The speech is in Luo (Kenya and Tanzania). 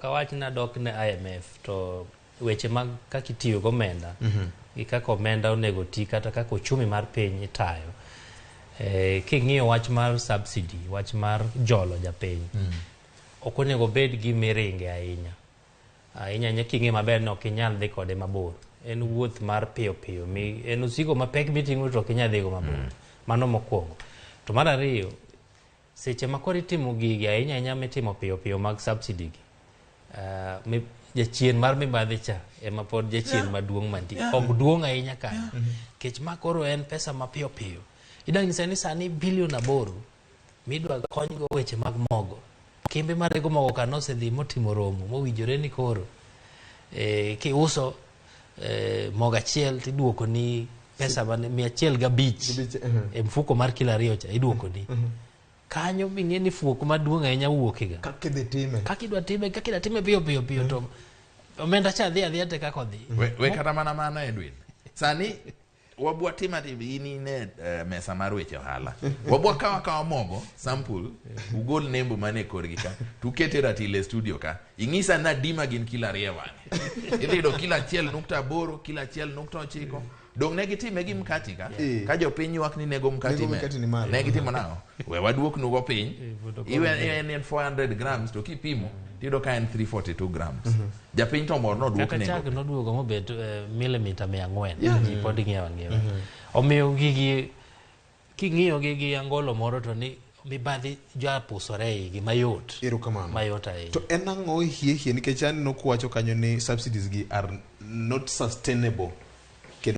Kawach ni adok ne IMF to weche mag kaka itiyo gi omenda gi kaka omenda onego ti kata kaka uchumi mar piny itayo. King'iyo wach mar subsidy, wach mar jolo japiny, ok onego bed gima iringe ahinya. Ahinya ahinya king'iyo maber ni ok inyal dhi kode mabor. En wuoth mar piyo piyo, mi, en osigo mapek miting'o to ok inyal dhigo mabor. Mano mokwongo. To mar ariyo, seche ma koro itimo gigi ahinya ahinya mitimo piyo piyo mag subsidy gi, jachien mar mibadhi cha ema pod jachien maduong' mantie. Ok duong' ahinya kanyo. Nikech ma koro en pesa ma piyo piyo. Idwa nyisa ni sani bilion 8 midwa konygo weche mag mogo. Kembe marego mogo ka nosedhi motimo romo mowinjore ni koro kiuso mogo achiel tiduoko ni pesa mane 105 e mfuko mar kilo 2 cha iduoko ni. Kanyo ming'e ni fuok maduong' ahinya wuok ga. Kaka idhi time. Kaka idwa time, kaka idwa time piyo piyo piyo to omenda cha dhi adhiya te kaka odhi. We kata mana mano Edwin. Sani wabwa tima in in e mesa mar weche ohala. Wabwa kawa kawa mogo sample ugol nembo mane korgi ka tukete ratil e studio ka ing'isa na dima gin kilo 2 wang'e. Idhi yudo kilo 1.8, kilo 1.9. Dong' ne gitime gi mkati ka. Ka jopiny ywak ni nego mkati Nego mkati ni malo. Ne gitimo nang'o? We waduoknugo piny. Iwe en 400 grams to kipimo tiyudo ka en 342 grams. Japiny to mor noduok Kata nengo. chak noduogo mobet milimita 400. Ji pod ng'iewo ang'iewa. Omiyo gigi king'iyo gi gi angolo moro to ni mibadhi japusore igi mayot. Erokamano. Mayot ahinya. To en ang'o hie hie nikech aneno kuwacho kanyo ni subsidies gi are not sustainable.